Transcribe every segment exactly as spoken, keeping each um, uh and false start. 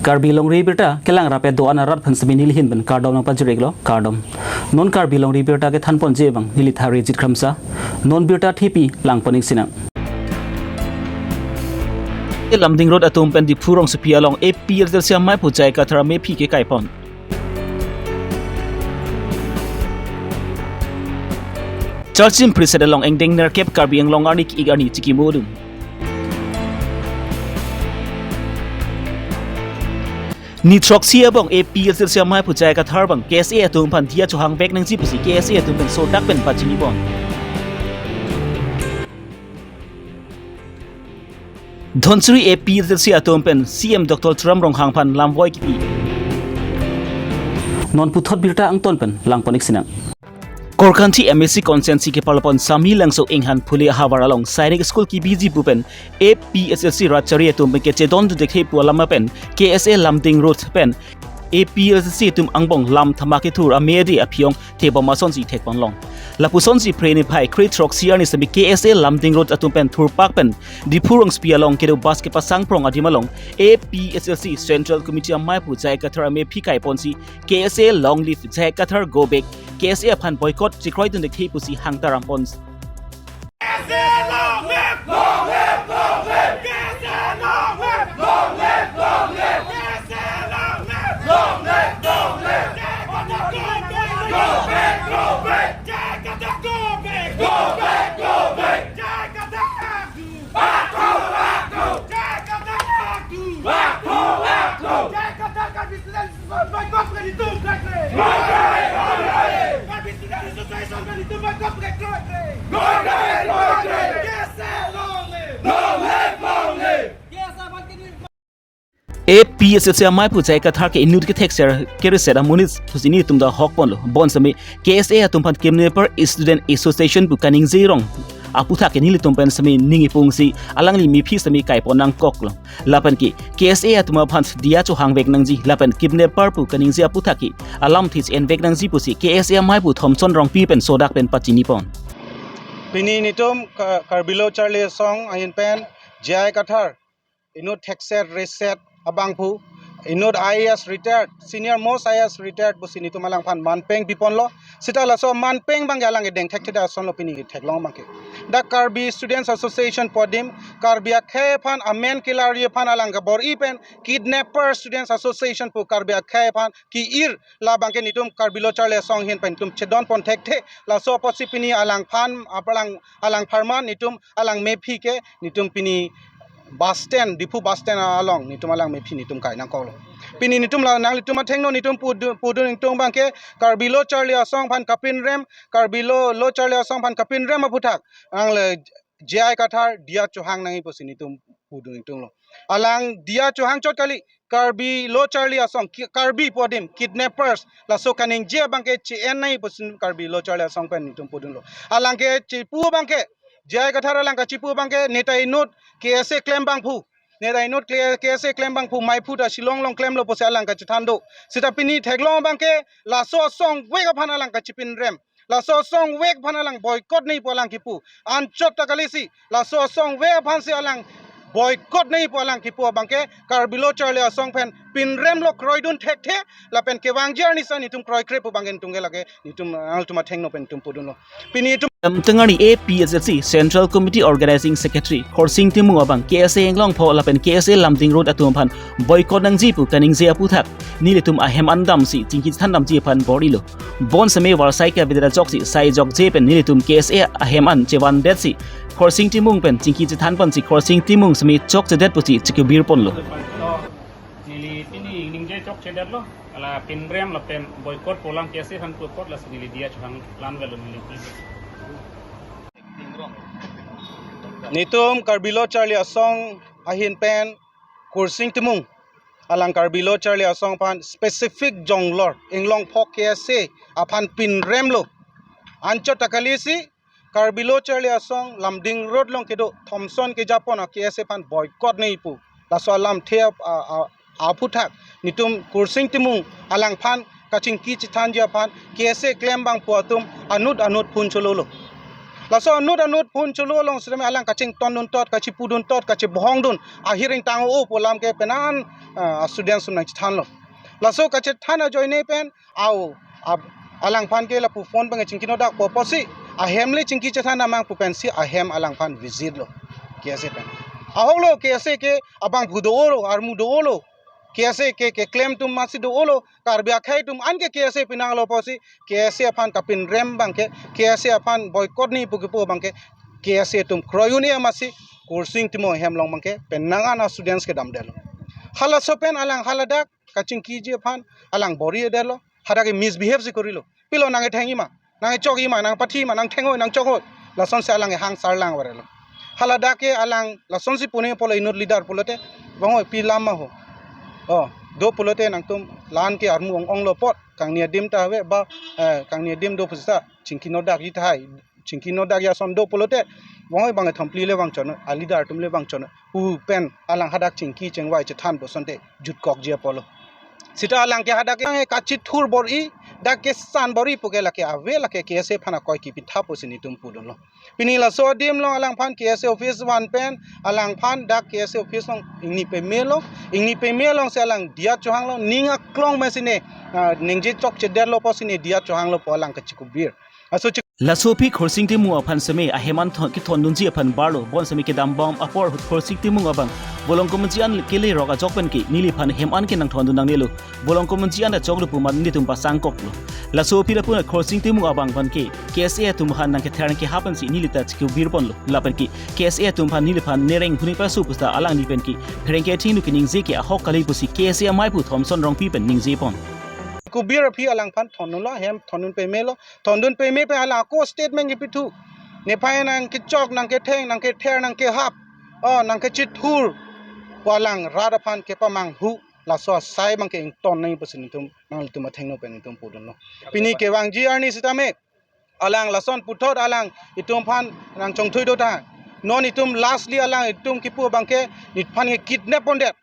Karbi Longri Abirta kelang rap-et do-an arat aphan semi nelihin pen kardom nangpajir-iklo, kardom. Non Karbi Longri Abirta kethanponji abang neli Tharijit Kramsa. Non birta thepi langpon-ik sinang. Lumding Road atum pen Diphu rongsopi along A P H L C amei aphu J I Kathar amephi kekaipon. Charchim Preset along angdeng nerkep Karbi Anglong arni ik arni chikimodun. Ni throksi abong A P H L C amei aphu J I Kathar abang K S A atum aphan diya chohangvek nangji pusi K S A atum pen sodak pen pachinipon. Dhansiri A P H L C atum pen C M Doctor Tuliram Ronghang aphan lamvoi kipi. Non puthot birta angton pen langpon-ik sinang. Korkanthi M A C constituency kepalapon Sami Langso Inghan Phule ahavar along Sainik School kebiji pu pen A P H L C rat chari atum pen kechedondunde thek pu alam pen K S A Lumding Road pen A P H L C atum angbong lam thama kethur amei adi aphi-ong thebom asonsi thekponlong. Lapusonsi Phre niphai kre throksi arni semi K S A Lumding Road atum pen thurpak pen Diphu rongsopi along kedo bus kepasang prong adim along A P H L C Central Committee amei aphu J I Kathar amephi kaiponsi K S A long live J I Kathar go back, K S A aphan boycott chekroidunde thek pusi hangtarampon. A P H L C amei aphu J I Kathar ke inut kethekser kereset amonit pusi nelitum ta hokponlo. Bonseme K S A atum aphan Kidnapper Student Association pu kaningje rong aphuthak ke nelitum pen seme ning ipungsi alangli mephi seme kaipon nangkoklo. Lapen ke K S A atum aphan diya chohangvek nangji lapen kidnapper pu kaningje aphuthak ke alamthe envek nangji pusi K S A amei aphu Thomson Rongpi pen sodak pen pachinipon. Pini nelitum Ka-, Karbi Lo Charli Asong ahin pen J I Kathar inut thekser reset abangphu, inut I A S retired, senior most I A S retired pusi nelitum alangphan manpeng piponlo. Seta laso manpeng abangke alang kedeng thekthedet asonlo pini theklong abangke. Dak Karbi Students Association pu adim, Karbi akhei aphan amen kelari aphan alang kabor-i pen Kidnapper Students Association pu Karbi akhei aphan ki-ir, labangke nelitum Karbi Lo Charli Asong ahin pen nelitum chedonpon thekthe. Laso apotsi pini alangphan, alang, alang apharman nelitum alang mephi ke nelitum pini bus stand, Diphu bus stand along nelitum alang mephi nelitum kai nangkoklo. Pini nelitum la nanglitum athengno nelitum pudu-, pudun ingtung abangke Karbi Lo Charli Asong aphan kapinrem, Karbi Lo, Lo Charli Asong aphan kapinrem aphuthak nangle J I Kathar diya chohang nangji pusi nelitum pudun ingtunglo. Alang diya chohang chot kali, Karbi Lo Charli Asong, ki-, Karbi pu adim, kidnappers, laso kaningje abangke che-en nangji pusi Karbi Lo Charli Asong pen nelitum pudunlo. Alang ke chipu abangke, J I Kathar alang kachipu abangke, neta inut K S A klem abangphu. Neta inut K-, K S A klem abangphu, maiphu ta Shillong along klemlo pusi alang kachethan do. Seta pini theklong abangke, laso asongvek aphan alang kachipinrem. Laso asongvek aphan alang boycott nangji pu alang kipu. Anchot ta kalisi, laso asongvek aphansi alang boycott nangji pu alang kipu abangke Karbi Lo Charli Asong pen pinremlo kroidun thekthe, lapen kevangji arnisa nelitum kroikre pu abangke nelitum ke lake nelitum nanglitum athengno pen nelitum pudunlo. Pini nelitum Damteng arni A P H L C Central Committee Organizing Secretary Khorsing Timung abang K S A Inglongpho lapen K S A Lumding Road atum aphan boycott nangji pu kaningje aphuthak nelitum ahem an damsi chingki chethan damji aphan bor-ilo. Bonseme varsai kavedet ajoksi sai jokje pen nelitum K S A ahem an chevandetsi Khorsing Timung pen chingki chethanponsi Khorsing Timung seme chokchedet pusi chikibirponlo. Neli pini ningje chokchedetlo, hala pinrem lapen boycott pu alang K S A aphan boycott lasi neli diya chohang lan velo neli. Nelitum Karbi Lo Charli Asong ahin pen Khorsing Timung, alang Karbi Lo Charli Asong aphan specific jonglor Inglongpho K S A aphan pinremlo. Anchot ta kalisi Karbi Lo Charli Asong Lumding Road along kedo Thomson kejapon a K S A aphan boycott nangji pu laso alamthe ap-, a, a, aphuthak nelitum Khorsing Timung alangphan kachingki chethanji aphan K S A klem abangphu atum anut anut phone chololo. Laso anut anut phone cholo along sitame alang kachingtondun tot, kachipudun tot, kachibohongdun, ahir ingtang-o pu alam ke penan, ah, students atum nangchethanlo. Laso kachethan ajoine pen, au, ab-, alangphan ke lapu phone pen chingki nodak po pusi, ahem le chingki chethan amang pu pensi ahem alangphan visit lo, K S A pen. Ahok lo K S A ke abangphu do-o lo, armu do-o lo, K S A ke keklem atum masi do-o lo, Karbi akhei atum an ke K S A pinanglo pusi, K S A aphan kapinrem abang ke, K S A aphan boycott ni pu kepu abang ke, K S A atum kroi un-e masi, Khorsing Timung ahem along abang ke, penang an a students kedamdetlo. Halaso pen alang haladak, kachingkiji aphan, alang bor-i detlo, hadak ke misbehave si korilo. Pilo nangkethengji ma, nangkechokji ma, nangpathi ma, nangtheng-oi, nangchok-oi. Lasonsi alang kehang sarlang varelo. Haladak ke alang lasonsi pune pulo inut leader pulote, bang-oi pi lam ma ho. Oh, do pulote nangtum la-an ke armu ong-onglo apot, kangni adim ta ave ba, eh, kangni adim do pusita, chingki nodakji tahai, chingki nodakji ason do pulote, bang-oi bang thompli le vangchon, a leader atum le vangchon, pu pen alang hadak chingki chengvai chethan pu asonte jutkokji apotlo. Sita alang ke hadak ke kachithur bor-i, dak kesan bor-i pu ke lake ave, lake K S A aphan akoi kipitha pusi netum pudunlo. Pini laso adim along alangphan K S A office van pen, alangphan dak K S A office along ingni pemelo, ingni peme alongsi alang diya chohanglo, ning aklong mesi ne, ah, ningje chokchedetlo pusi ne diya chohanglo pu alang kachikubir. Aso chik- Laso aphi Khorsing Timung aphan seme ahem an thon, kethondunji aphan barlo, bonseme kedambom apor ahut Khorsing Timung abang Volongkom Munji an kele rok ajok pen ke neliphan hem an ke nangthondun nangnelo, Volongkom Munji an ajok lo pu amat netum pasangkoklo. Laso aphi lapu-an Khorsing Timung abang aphan ke K S A atum aphan nangkether nangkehap pensi neli ta chikubir ponlo. Lapen ke K S A atum aphan neliphan nereng huni pasu pusita alangli pen ke pherangke athengno keningje ke ahok kali pusi K S A amei aphu Thomson Rongpi pen ningje pon. Kubir aphi alangphan thondunlo, hem thondun pemelo, thondun peme pen alang ako statement kipithu. Nephan nangkechok, nangketheng, nangkether, nangkehap, oh, nangkechithur pu alang rat aphan kepamanghu, laso asai abang ke ington nangji pusi netum, nanglitum athengno pen netum pudunlo. Pini kevangji arni sitame, alang lason puthot alang itum aphan nangchongthui do ta. Non itum lastly alang itum kipu abang ke nephan ke kidnap pondet.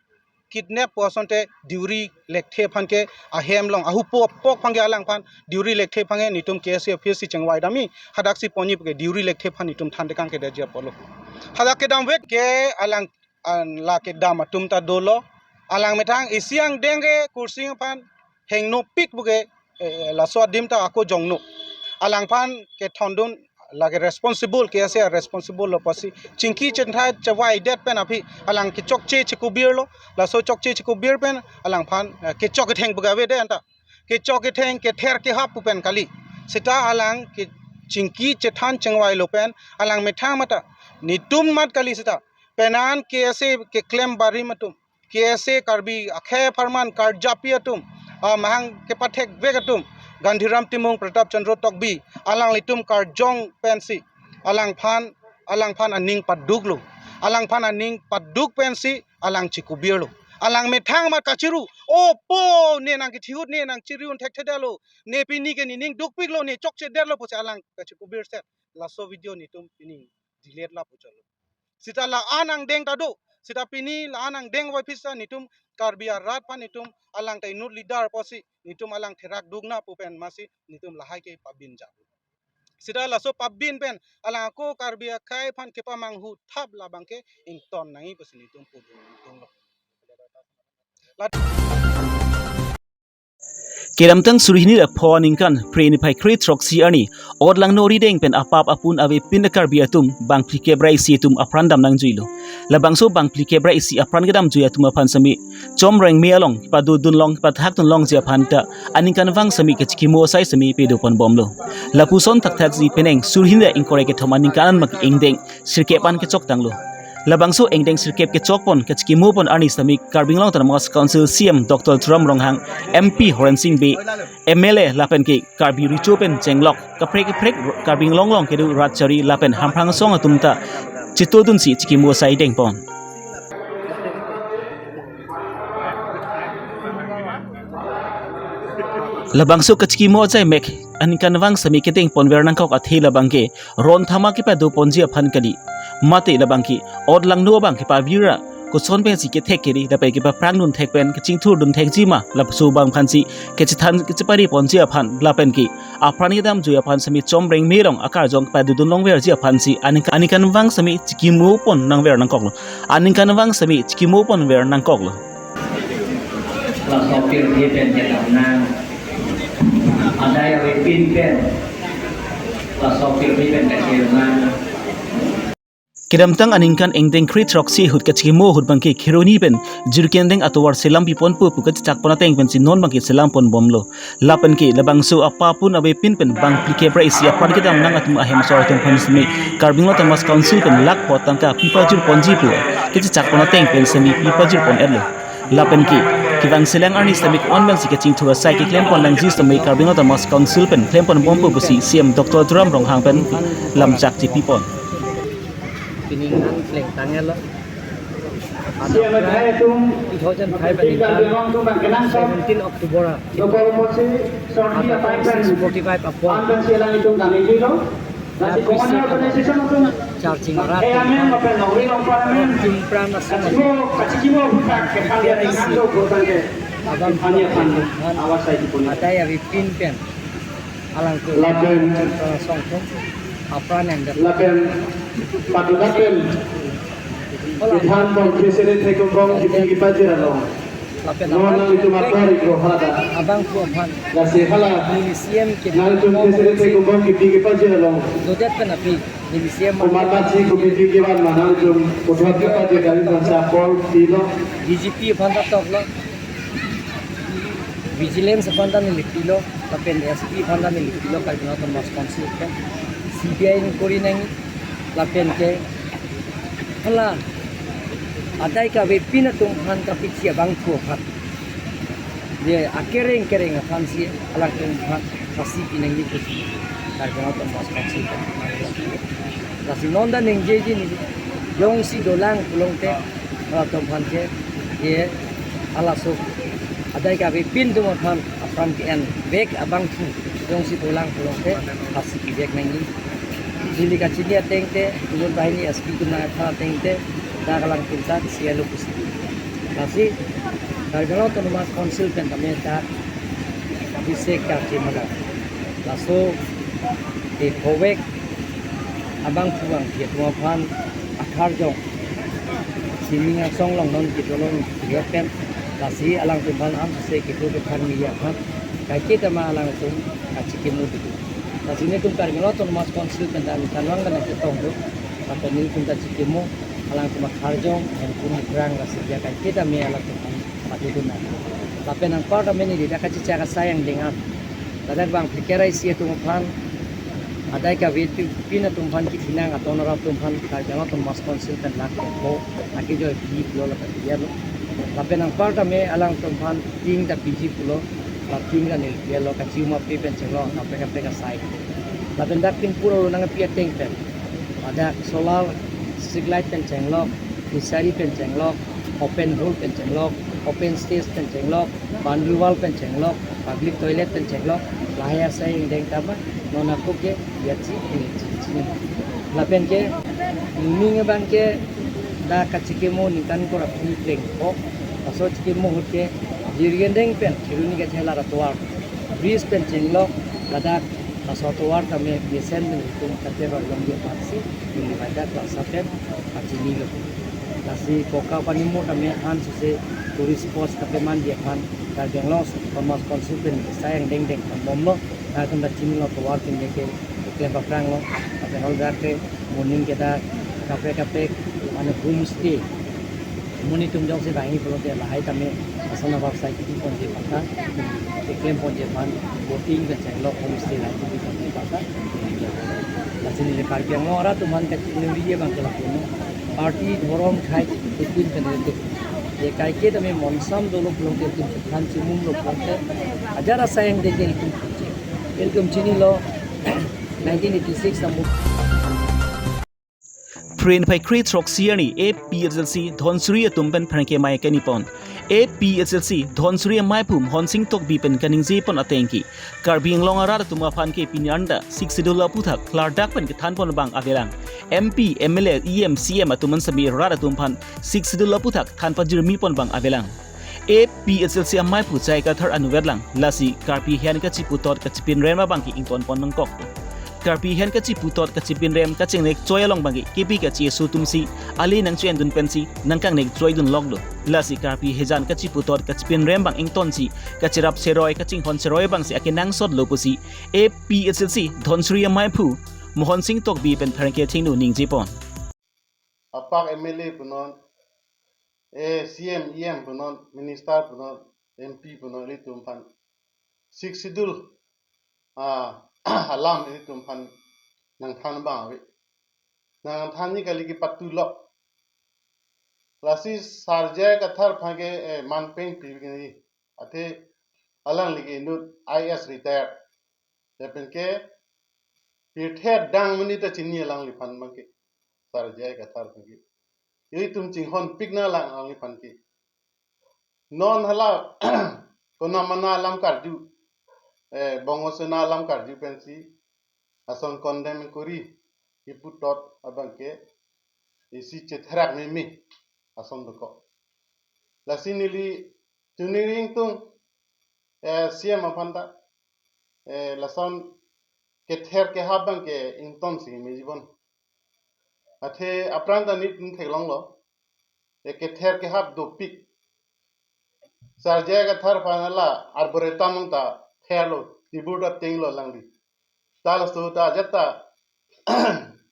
Kidnap pu asonte Deuri Lekthe aphan ke ahem along ahupo apok aphan ke alangphan Deuri Lekthe aphan ke netum K S A office si chengvai damji, hadaksi ponji pu ke Deuri Lekthe aphan netum than tekang kedetji apotlo. Hadak kedamvet ke alang, an, la kedam atum ta dolo. Alang methang isi angdeng ke Khorsing aphan hengnopik pu ke, eh, laso adim ta ako jongno. Alangphan kethondun lake responsible, K S A responsible lo pusi chingki chethai chevaidet pen aphi alang kechokche chikubirlo, laso chokche chikubir pen alangphan, eh, kechok ketheng pu ke avedet anta. Kechok ketheng kether kehap pu pen kali. Sita alang ke chingki chethan chengvailo pen alang methang mata netum mat kali sita. Penan K S A keklem barim atum, K S A Karbi akhei apharman karjapi atum, ah, mahang kepathekvek atum, Gandhiram Timung, Pratap Chandra Tokbi, alanglitum karjong pensi, alangphan, alangphan aning paduklo, alangphan aning paduk pensi alang chikubirlo. Alang methang mat kachiru, "O po, ne nangkethi ahut ne nangchiri un thekthedetlo, ne pini ke nening dukpiklo, ne chokchedetlo," pusi alang kachikubir set. Laso video netum pini delete lapu cholo. Sita la-an angdeng ta do. Sita pini la-an angdeng vai pisa netum Karbi arat aphan netum alang ta inut leader pusi netum alang therak dukna pu pen masi netum lahai ke pabin ja. Sita laso pabin pen alang ako Karbi akhei aphan kepamanghu thap labang ke ington nangji pusi netum pudun tunglo. Kedamtang suri hini ra pho aningkan Phre niphai kre throksi arni Otlangno arideng pen apap apun avepin a-Karbi atum bangphli kep ra isi atum apran dam nangjuilo. Labangso bangphli kep ra isi apran kedamjui atum aphan seme chom rengme along padodun long, pathakdun longji aphan ta aningkanvang seme kachikimo asai seme pado ponbomlo. Lapuson thakthaksi penang suri hini ra ingkoi ra kethom aningkan an mak ingdeng sirkep an kechoktanglo. Labangso ingdeng sirkep kechokpon kachikimopon arni sitame Karbi Anglong Autonomous Council C E M Doctor Tuliram Ronghang, M P Horen Sing Bey, M L A lapen ke Karbi Recho pen chenglok kaprek kaprek Karbi Anglong along kedo ratchari lapen Hamphang asong atum ta chitodunsi chikimo asai dengpon. Labangso kachikimo ajaimek aningkanvang seme kedengponver nangkok athe labang ke ron thama kepadoponji aphan kali. Mate labang ke Otlangno abang kepavir ra koson pensi kethek keri lapen kepaphrang dunthek pen kachingthur dunthekji ma, lapuson abang aphansi kachethan kachepari ponji aphan lapen ke apran kedamjui aphan semi chomreng merong akarjong padodun longverji aphansi aningkan, aningkanvang semi chikimo pon nangver nangkoklo. Aningkanvang semi chikimo ponver nangkoklo. Laso pirthe pen kedamnang, adai avepin pen laso pirthe pen kachirnang. Kedamtang aningkan ingdeng kre throksi ahut kachikimo ahut abangke Kheroni pen jirikindeng atovar selam piponpo pu kachechak pon ateng pensi non abangke selam ponbomlo. Lapen ke labangso apapun avepin pen bang phlikep ra isi apran kedamnang atum ahem asor atum aphan semi Karbi Anglong Autonomous Council pen lakh pho tangka pipajir ponji pu kachechak pon ateng pen semi pipajir pon-etlo. Lapen ke kevang selang arni semi ke-on pensi kachingthur asai keklem pon nangji semi Karbi Anglong Autonomous Council pen klem ponbompo pusi C M Doctor Tuliram Ronghang pen lamchak chepipon. Pining an plengtang-etlo. Siang, adai atum, two thousand five aningkan, seventeen October, Dokor Mosi, Sorti, adai apai pen, six forty-five apor, antan sialang itum kami dilo. Nasi komonya organization atum, charging arat, eh, amen, apen nongri nongpar amen. Jumprang nasional. Kachikimo, kachikimo butak ke kami akan isi, itu bukan ke. Abang kami akan, awas saya di punya. Adai avepin pen. Alangtum, lapen, eh, songthum apran endet. Lapen patudapen, hola, kethan pon President Thekunbong kipi kepajir along. Lapen non abang nanglitum apor ikro hala ta. Abangphu aphan. Lasi hala. Neli C M ke nanglitum President Thekunbong kipi kepajir along. Dodet pen aphi. Neli C M. Komat matsi kopi pi kevan ma nanglitum. Kothot kepajir kali bangsa apor pilo. D G P aphan ta toklo. Vigilance aphan ta neli pilo, lapen S P aphan ta neli pilo, Karbi Anglong Autonomous Council pen C B I inquiry nangji, lapen ke hala adai kavepin atum aphan kapichi abangphu aphan. Je akereng kereng aphansi alangtum aphan phasi pi nangji pusi Karbi Anglong Autonomous Council pen. Lasi non ta ningjeji neli, jongsi dolang pulote, halatum aphan ke, ke halaso adai kavepin atum aphan apran ke-envek abangphu jongsi dolang pulote phasi pivek nangji. Neli kachini ateng te, turun banghini S P atum nangkethan ateng te, dak alangtum ta sialo pusi. Lasi Karbi Anglong Autonomous Council pen tame ta bisek karje mana. Laso ke khovek abangphu abangphi atum aphan akarjong sining angsong along non kedo longji pen, lasi alangtum aphan amsese kedo kethan media aphan kaiketa ma alangtum kachikimo dulu. Lasi nelitum Karbi Anglong Autonomous Council pen ta aningkanvang ta nangchetong do, lapen nelitum ta chikimo, alangtum akarjong, hemphu mukrang, lasi dia kaiketa me alangtum aphan padodun nang. Lapen anpar tame neli dak kachechak asai angdeng an, ladak bang phlikep ra isi atum aphan, adai kavepin atum aphan kethinang aton arap atum aphan Karbi Anglong Autonomous Council pen lakh pho akejoi pi pulo lapen dialo. Lapen anpar tame alangtum aphan thing ta piji pulo, la thing ta neli pi-etlo, kachimape pen chenglok, kaprek kaprek asai. Lapen dak pinpur lo nangpi ateng pen, ladak solar street light pen chenglok, fishery pen chenglok, open hall pen chenglok, open stage pen chenglok, boundary wall pen chenglok, public toilet pen chenglok, lahai asai angdeng tame non ako ke ya chi, eh, chi, chi. Lapen ke ning abang ke dak kachikimo ningkan kora phli plengpo. Laso chikimo ahut ke jirikindeng pen Kheroni kachela atovar bridge pen chenglok, ladak laso atovar tame mesen pen itum kateroi longji aphansi neli ladak lasa pen kachinilo. Lasi Koka Panimur tame ansose tourist spots kapemanji aphan Karbi Anglong Autonomous Council pen asai angdeng deng ponbomlo. Nangtum ta chinilo, atovar pen ke klem papranglo, lapen haladak ke moning ke dak kaprek kaprek mane homestay. Monit atum jongsi banghini pulote lahai tame asana bapsai kipi ponji aphan ta, keklem ponji aphan, boating pen chenglok, homestay lahai kipi ponji aphan ta. Lasi neli Karbi Anglong arat atum aphan kachiningri abang ke lapulo. Party, dhorom, khei, itum pen itum, je kaiketa me monsam dolo pulote, itum chethan chimumlo pulote, ajat asai angdeng ke itum, itum chinilo, nineteen eighty-six amu. Phreng phai kre throksi arni A P H L C Dhansiri atum pen pherangke amei kani pon. A P H L C Dhansiri ameiphum Honsing Tokbi pen kaningje pon ateng ke, Karbi Anglong arat atum aphan ke pini arni ta Sixth Schedule aputhak klardak pen kethan pon abang avelang. M P, M L A, E M, C M atum an sami rat atum aphan Sixth Schedule aputhak than pajirmi pon abang avelang. A P H L C amaiphu J I Kathar anutvet lang, lasi Karbi ahin kachiputot kachipinrem abangke ington pon nangkok. Karbi ahin kachiputot kachipinrem kachingnek choi along abangke kepi kacheso atumsi ale nangcho-endun pensi nangkangnek choidun loklo. Lasi Karbi ahin kachiputot kachipinrem abang ingtonsi kachirap seroi kachinghon seroi abangsi akenangsotlo pusi A P H L C Dhansiri amaiphu Mohon Sing Tokbi pen pherangke athengno ningje pon. Apak M L A punon, eh, C M, E M punon, minister punon, M P punon, ilitum aphan Sixth Schedule, ah, alam ilitum aphan nangthan abang ave. Nangthan ni kali kepatulok. Lasi Sar J I Kathar aphan ke, eh, manpeng pi ni. Athe alangli ke inut I A S retired. Lapen ke pirthe adang mani ta chini alangliphan abangke. Sar J I Kathar abangke. Ilitum chinghonpik nang alangliphan ke. Non hala konamana alam karju, eh, Bongo Sena alam karju pensi ason condemn kori kiputot abangke isi chetherak meme ason dokok. Lasi neli choningri ingtung, eh, C M aphan ta, eh, lason kether kehap abangke ingtonsi meji pon. Athe aphrang ta nelitum theklonglo. Eh, kether kehap dopik. Sar J I Kathar aphan la arboretum ta therlo, tibur ta tenglo alangli. Ta laso ta ajat ta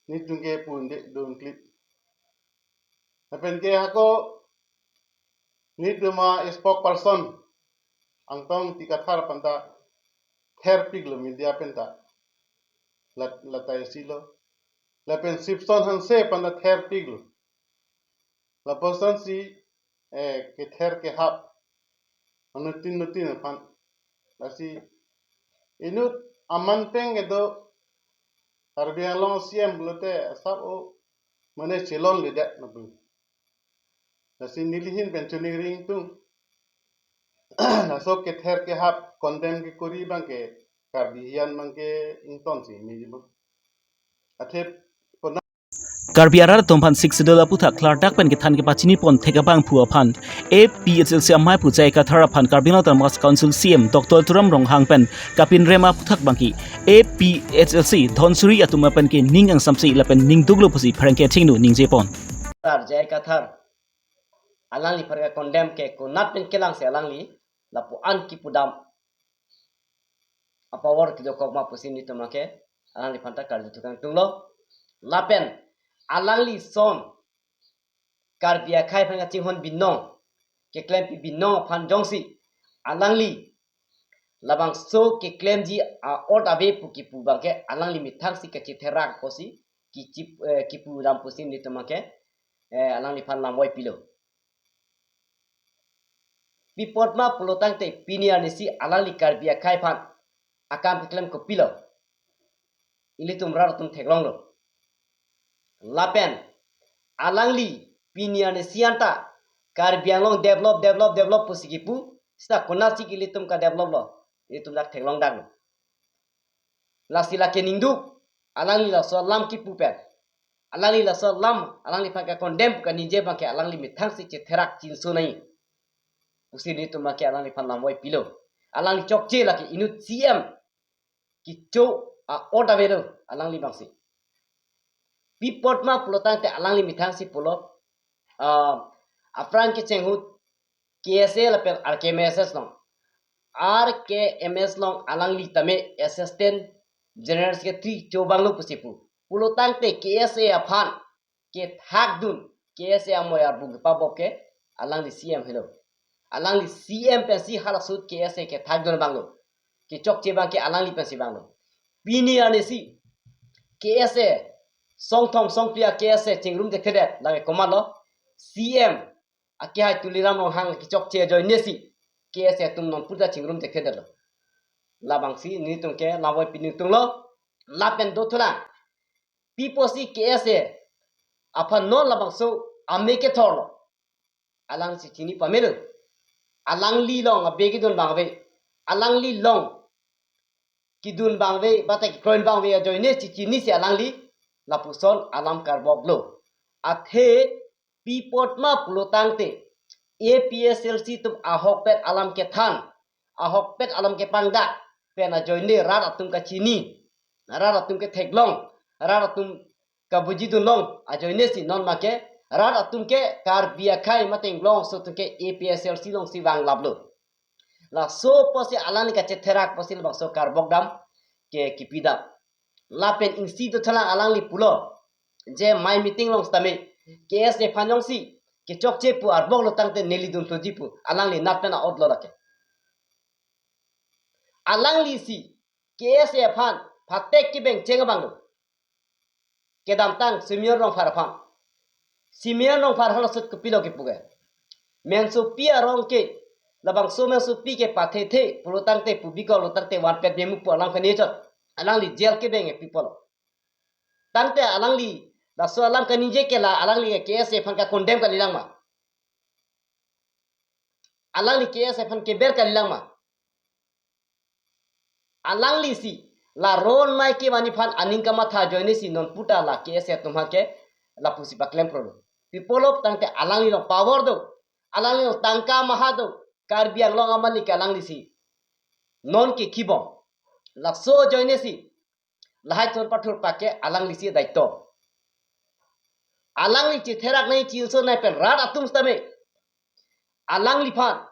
nelitum ke pun de dun klip. Lapen ke hako nelitum a spokesperson Angtong Ingti Kathar aphan ta therpiklo media pen ta. Lat-, lata isi lo. Lapen Sipson Hanse aphan ta therpiklo. Lapuson si, eh, kether kehap anuttin nuttin aphan. Lasi inut amanpeng kedo Karbi Anglong C M pulote asap o mane chelonledet nangpu. Lasi neli ahin pen choningri ingtung. Laso kether kehap condemn kekori abangke Karbi ahin abangke ingtonsi meji pon. Athe Karbi arat atum aphan Sixth Schedule aputhak klardak pen kethan kepachini pon thek abangphu aphan A P H L C amaiphu J I Kathar aphan Karbi Anglong Autonomous Council C M Doctor Tuliram Ronghang pen kapinrem aputhak abangke A P H L C Dhansiri atum pen ke ning angsamsi lapen ning duklo pusi pherangke athengno ningje pon. Sar J I Kathar alangliphan ke condemn ke konat pen kelangsi alangli lapu-an kipu dam apower kejokok ma pusi nelitum ke alangliphan ta karju thukang tunglo. Lapen alangli ason Karbi akhei aphan kachinghon binong, keklempi binong aphan jongsi alangli labangso keklemji a-ot ave pu kipu abangke alangli methangsi kachetherak pusi kichip, eh, kipu dam pusi nelitum ke, eh, alangliphan lamvoi pilo. Pi apot ma pulotangte pini arnisi alangli Karbi akhei aphan akam keklem kopilo, ilitum rat atum theklonglo. Lapen alangli pini arnisi anta Karbi Anglong develop, develop, develop pusi kipu, seta konatsi ilitum kadeveloplo, ilitum dak theklongdaklo. Lasi lake ning duk, alangli laso alam kipu pen, alangli laso alam alangliphan kacondemn pu kaningje abangke alangli methangsi chetherak chinso nangji pusi nelitum ke alangliphan lamvoi pilo. Alangli chokche lake inut C M kecho a-ot avelo alangli abangsi. Pi apot ma pulotangte alangli methangsi pulo, ah, aphrang kecheng ahut K S A lapen R K M S along, R K M S along alangli tame Assistant General Secretary cho abanglo pusi pu. Pulotangte K S A aphan kethakdun, K S A amoi arbung kepabop ke alangli C M helo. Alangli C M pensi halaso ahut K S A kethakdun abanglo. Kechokche abangke alangli pensi abanglo. Pini arnisi K S A songthom songphli a-K S A chingrum thekthedet, lake komatlo, C M akehai Tuliram Ronghang kechokche ajoinesi K S A atum non puta chingrum thekthedetlo. Labangsi nelitum ke lamvoi pi ningtunglo. Lapen dothulang, pi apotsi K S A aphan non labangso ame kethorlo, alangsi chini pamelo. Alangli along abe kedun abang ave, alangli along kedun abang ave, bata kekroidun abang ave ajoine chechinisi alangli Lapuson alam karboklo. Athe pi apot ma pulo tangte A P H L C atum ahokpet alam kethan, ahokpet alam kepangdak pen ajoine rat atum kachini, rat atum ketheklong, rat atum kabujidunlong ajoine si non make rat atum ke Karbi akhei mate Inglong aso atum ke A P H L C alongsi vanglaplo. Laso apotsi alangli kachetherak apotsi labangso karbok dam ke kipidam. Lapen isi do thalang alangli pulo je mai meeting along sitame K S A aphan jongsi kechokche pu arboklo tangte neli dun thuji pu alangli nat pen a-otlo lake. Alangli si K S A aphan phatek kebeng cheng abang lo. Kedamtang Simeon Rongphar aphan. Simeon Rongphar aphan asut kopilo kipu ke. Mensopi arong ke, labangso mensopi ke pathethe pulo tangte pu bikoklo tangte vanpet memu pu alam kaningje chot. Alangli jail kebeng e pi apotlo. Tangte alangli laso alam kaningje ke la alangli K S A aphan kacondemn kalilang ma? Alangli K S A aphan keber kalilang ma? Alangli si la ron mai kevan aphan aning kamatha ajoine si non puta la K S A atum aphan ke lapusi paklem krolo. Pi apotlo tangte alangli along power do, alangli along tangka maha do, Karbi Anglong amonit ke alangli si non ke kibom. Laso ajoine si lahai thur pathur pak ke alangli si daito. Alangli chetherak nai, chinso nai pen rat atum sitame alangliphan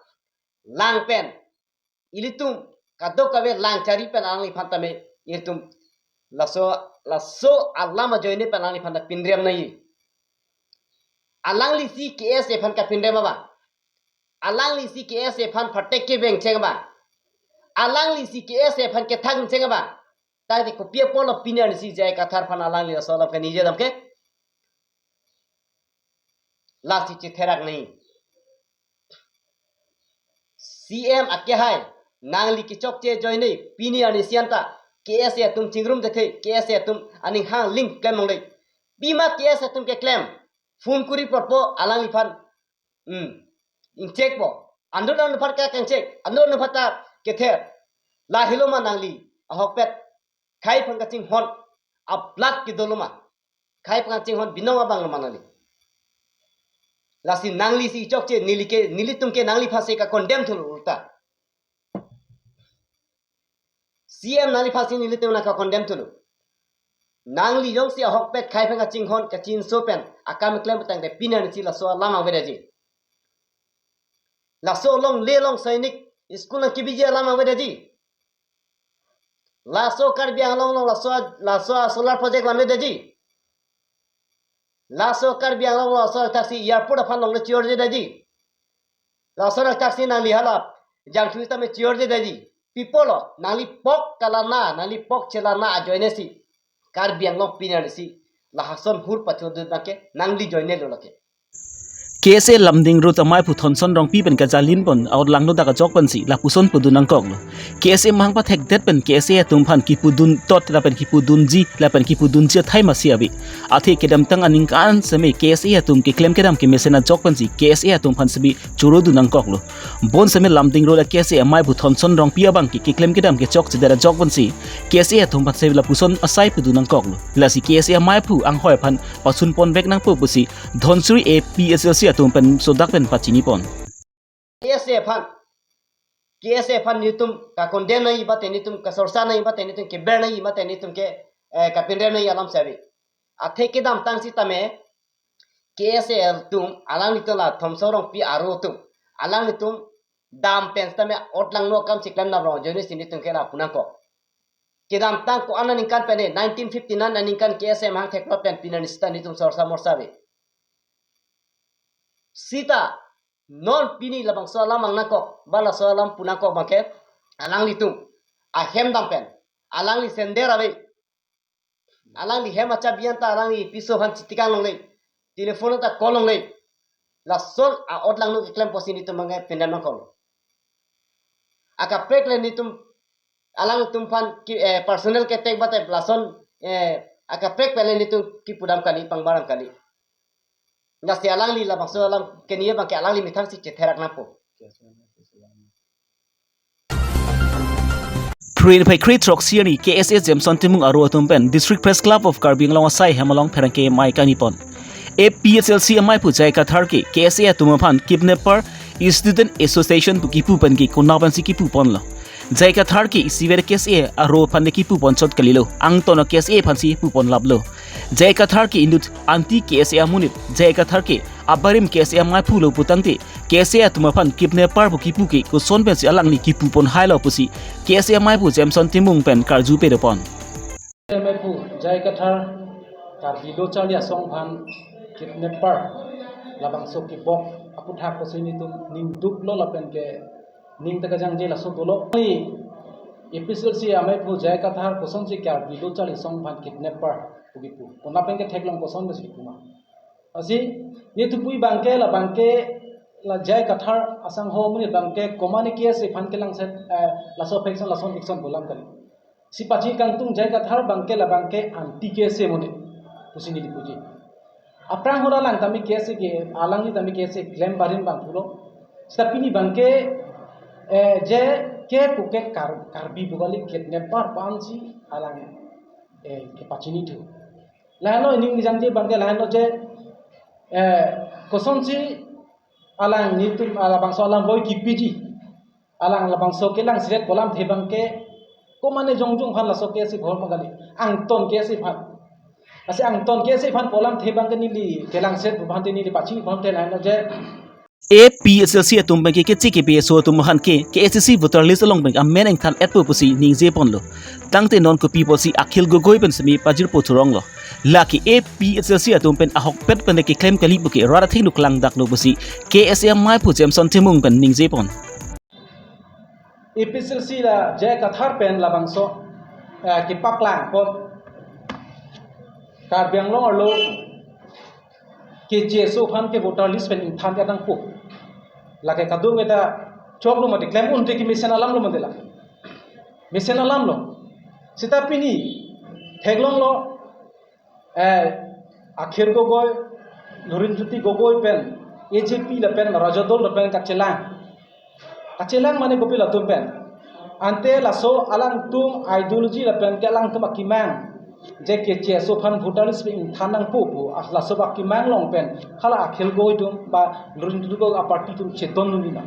lang pen ilitum kadokave lang chari pen alangliphan tame ilitum laso, laso alam ajoine pen alangliphan ta pinrem nai. Alangli si K S A aphan kapinrem abang, alangli si K S A aphan phatek kebeng cheng abang, alangli si K S A aphan kethang cheng abang, tangte kopi apotlo pini arni si J I Kathar aphan alangli laso alam kaningje dam ke? Lasi chetherak nai. C M akehai, nangli kechokche ajoine pini arni si anta K S A atum chingrum dethe, K S A atum aning hang ling klem longle. Pima K S A atum keklem, phone kuri porpo alangliphan, hmm, ingchek po. Andur andur aphan ke kangchek, andur andur aphan ta kether. Lahelo ma nangli ahokpet khei aphan kachinghon a-blood kedo lo ma? Khei aphan kachinghon binong abang lo ma nangli? Lasi nangli si chokche, neli ke, nelitum ke nangliphan si kacondemn thulo ulta. C M nangliphan si nelitum nang kacondemn thulo. Nangli jongsi ahokpet khei aphan kachinghon kachinso pen akam klem tangte pini arni si laso alam avedaji. Laso longle long sainik school nangkebiji alam avedaji. Laso Karbi Anglong along laso, laso solar project vanvedaji. Laso Karbi Anglong laso thaksi airport aphan longle chiorjedaji. Laso thaksi nangli hala jangthu sitame chiorjedaji. Pi apotlo, nangli pok kalana, nangli pok chelana ajoine si Karbi Anglong pini arni si lahason hur pachodun abang ke nangli ajoine lo lake. K S A Lumding Road amaiphu Thonson Rongpi pen kajalin pon a-ot langno dak ajok pensi lapuson pudun nangkoklo. K S A amahang pathekdet pen K S A atum aphan kipudun tot lapen kipudunji lapen kipudunji athai masi ave. Athe kedamtang aningkan seme K S A atum keklem kedam kemesen ajok pensi K S A atum aphan seme chorodun nangkoklo. Bonseme Lumding Road a-K S A amaiphu Thonson Rongpi abang ke keklem kedam kechokchedet ajok pensi K S A atum aphan seme lapuson asai pudun nangkoklo. Lasi K S A amaiphu anghoi aphan pasun ponvek nangpo pusi Dhansiri A P H L C atum pen sodak pen pachini pon. K S A aphan, K S A aphan nelitum kacondemn nai mate nelitum kachorcha nai mate nelitum keber nai mate nelitum ke, eh, kapinrem nai alam si ave. Athe kedamtang sitame K S A atum alanglitum la Thonson Rongpi aro atum alanglitum dam pen sitame a-ot langno akam chiklem dam rong ajoine si nelitum ke lapu nangkok. Kedamtang ko-an aningkan pen, nineteen fifty-nine aningkan K S A amahang theklo pen pini arni sita nelitum chorcha morcha ave. Sita non pini labangso alam ang nangkok, ba laso alam pu nangkok abang ke, alanglitum ahem dam pen, alangli sender ave, alangli hem achabi anta alangli piso aphan chitikang longle, telephone anta call longle, lason a-ot langno keklem pusi nelitum abang ke pinrem nangkok. Akaprek le nelitum, alangtum aphan ki, eh, personal ketek batai lason, eh, akaprek pele nelitum kipudam kali, pangbaram kali. Lasi alangli labangso alam keningje abang ke alangli methang si chetherak nangpo. Phre niphai kre throksi arni K S A Jameson Timung aro atum pen District Press Club of Karbi Anglong asai hem along pherangke amei kangni pon. A P H L C amei aphu J I Kathar ke K S A atum aphan kidnapper, Student Association pu kipu pen ke konat pensi kipu ponlo. J I Kathar ke isivet K S A aro aphan ke kipu pon chot kalilo. Angton K S A aphansi pu pon laplo. J I Kathar ke inut anti K S A amonit. J I Kathar ke abarim K S A amei aphulo putangte K S A atum aphan kidnapper pu kipu ke koson pensi alangli kipu pon hailo pusi K S A amei aphu Jameson Timung pen karju pado pon. Amei aphu J I Kathar Karbi Lo Charli Asong aphan kidnapper labangso kibok aputhak koson nelitum ning duklo lapen ke ning ta kejangje laso dolo. Ni A P H L C amei aphu J I Kathar kosonsi Karbi Lo Charli Asong aphan kidnapper pu kipu. Konat pen ke theklong koson pensi kipu ma. Lasi nelitum pu abangke labangke la J I Kathar asangho amonit abangke komatne K S A aphan kelangset, eh, laso faction lason faction pu alam kali. Si pachini kangtung J I Kathar abangke labangke anti K S A amonit pusi neli puji. Aphrang ahut alang tame K S A ke, alangli tame K S A klem barim abang pulo. Seta pini abangke, eh, J K pu ke Kar-, Karbi pu kali, kidnapper pu ansi alang, eh, kepachini thu. Lahenlo ining kejangje abangke lahenlo je, eh, kosonsi alang nelitum, ah, labangso alam boi kipiji. Alang labangso kelangsedet pu alamthe abangke komatne jongjong aphan laso K S A bhor ma kali. Angton K S A aphan. Lasi angton K S A aphan pu alamthe abangke neli kelangset pu abangke neli pachini pu alamthe lahenlo je A P H L C atum pen ke keche kepi aso atum aphan ke K H A C voter list along pen amen ingthan-etpo pusi ningje ponlo. Tangte non kopi pusi Akhil Gogoi pen semi pajirpo thuronglo. Lake A P H L C atum pen ahokpet pen keklem kali pu ke rat athengno klangdaklo pusi K S A amei aphu Jameson Timung pen ningje pon. A P H L C la J I Kathar pen labangso, eh, kepaklang pon Karbi Anglong arlo K H A S O aphan ke voter list pen ingthan-et nangpo. Lake kadung eta choklo mati, klem un-e ke mesen alamlo mati la. Mesen alamlo. Seta pini theklonglo, eh, Akhil Gogoi, Lurinjyoti Gogoi pen, A J P lapen Raja Dol lapen kachelang. Kachelang mane kopilo atum pen. Ante laso alangtum ideology lapen ke alangtum akemang je K H A S O aphan voter list pen ingthan nangpo pu, ah, laso akemang along pen hala Akhil Gogoi atum ba Lurinjyoti Gogoi aparty atum chedondun ma.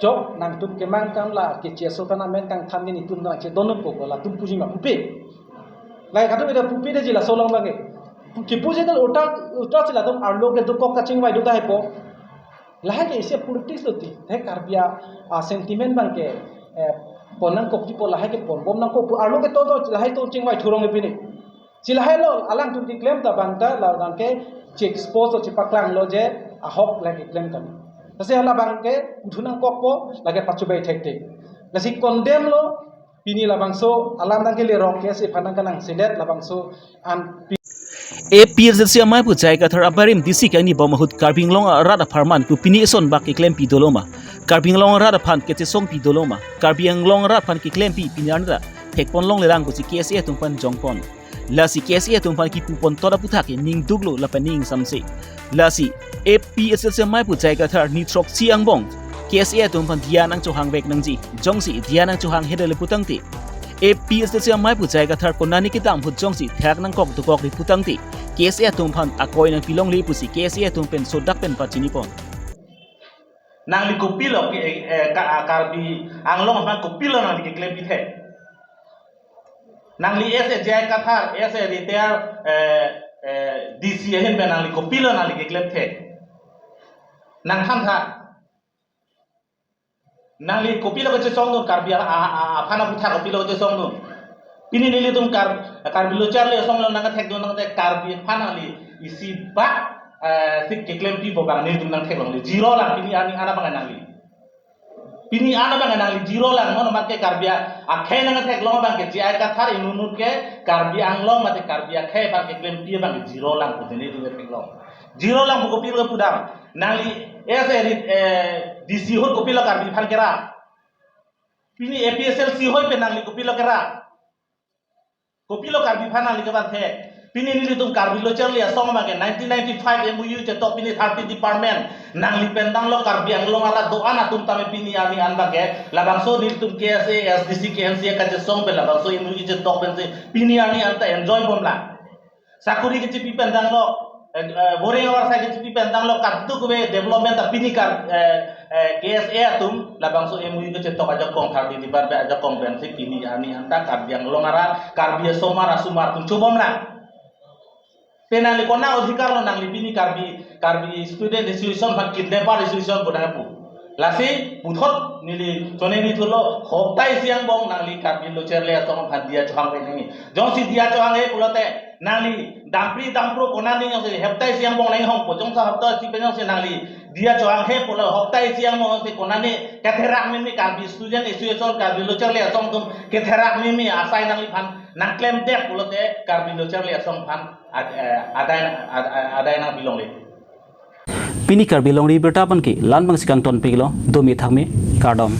Chok nangtum kemang akam la K H A S O aphan amen kangthan ke nelitum nangchedondunpo pu latum puji ma, pupe. Lake kadung eta pupe detji laso along abangke. Kipu je dal utak utak si latum arlo ke dokok kachingvai do tahai po. Lahai ke isi politics lo ti, the Karbi a, a sentiment abangke, eh, pon nangkokji pu, lahai ke ponbom nangkok pu, arlo ke to to lahai to chingvai thurong pini. Si lahailo alangtum keklem ta abang ta la abangke che-expose lo, chepaklanglo je ahok lahai keklem kami. Lasi hala abangke puthot nangkokpo, lake pachubai thekthek. Lasi condemn lo, pini labangso alam nangkele rok K S A aphan nangkelangsedet labangso an A P H L C amei aphu J I Kathar abarim D C kangni bom ahut Karbi Anglong arat apharman pu pini eson bak keklempi dolo ma? Karbi Anglong arat aphan kachesongpi dolo ma? Karbi Anglong arat aphan keklempi pini arni ta thekpon longlelang pusi K S A atum aphan jongpon. Lasi K S A atum aphan kipu pon tot aputhak ke ning duklo lapen ning ingsamse. Lasi A P H L C amei aphu J I Kathar ni throksi angbong K S A atum aphan diya nangchohangvek nangji. Jongsi diya nangchohang hede le putangte A P H L C amei aphu J I Kathar konatne kedam ahut jongsi thak nangkok dokokri putangte K S A atum aphan akoi nangpilongle pusi K S A atum pen sodak pen pachini pon. Nangli kopilo ke, eh, ka-, ah, Karbi Anglong aphan kopilo nangli keklempi thek? Nangli as a J I Kathar, as a retired, eh, eh, D C ahin pen nangli kopilo nangli keklem thek? Nangthan tha. Nangli kopilo kachesongdun Karbi a, a, a, aphan aputhak kopilo kachesongdun? Pini nelitum Kar-, Karbi Lo Charli Asong along nangthekdun nangthek Karbi aphan nangli isi bak, eh, sik keklempipo abang nelitum nangtheklongle. Zero lang pini arni an abang nangli. Pini an abang nangli zero lang, non amat ke Karbi a, akhei nangtheklong abang ke J I Kathar inutnut ke Karbi Anglong mate Karbi akhei aphan keklempi abang ke zero lang pu nelitum theklong. Zero lang pu kopilo pudam. Nangli as a rit-, eh, D C ahut kopilo Karbi aphan kerap? Pini A P H L C ahoi pen nangli kopilo kerap? Kopilo Karbi aphan nangli kevan thek? Pini nelitum Karbi Lo Charli Asong abangke nineteen ninety-five M O U chetok pini thirty department nangli pen tanglo Karbi Anglong arat do-an atum tame pini arni an abangke labangso nelitum K S A, S D C, K N C A kachesong pen labangso M O U chetok pensi pini arni an ta enjoy bomlang. Sakuri kechipi pen tanglo, eh, eh, boreng avar sai kechipi pen tanglo, kaduk kave development ta pini Kar, eh, eh, K S A atum labangso M O U kechetok ajakong thirty department ajakong pensi pini arni an ta Karbi Anglong arat, Karbi asomar asomar atum chobomlang. Te nangli konat adhikar lo nangli pini Karbi, Karbi Student Association aphan kidnapper association pu nangpu? Lasi puthot neli choningri thulo, hapta isi angbong nangli Karbi Lo Charli Asong aphan diya chohang nangji. Jongsi diya chohanghe pulote nangli dampri dampro konat ning jongsi hapta isi angbong nanghongpo, jongsi hapta isi pen jongsi nangli diya chohanghe pulo hapta isi angbong jongsi konat ni ketherak mimi Karbi Student Association, Karbi Lo Charli Asong atum ketherak mimi asai nangliphan nangklemdet pulote Karbi Lo Charli Asong aphan ad-, eh, adai, ad-, ad-, adai nangpi longle. Pini Karbi Longri Abirta aphan ke la-an abangsi kangtonpiklo, dome thakme, kardom.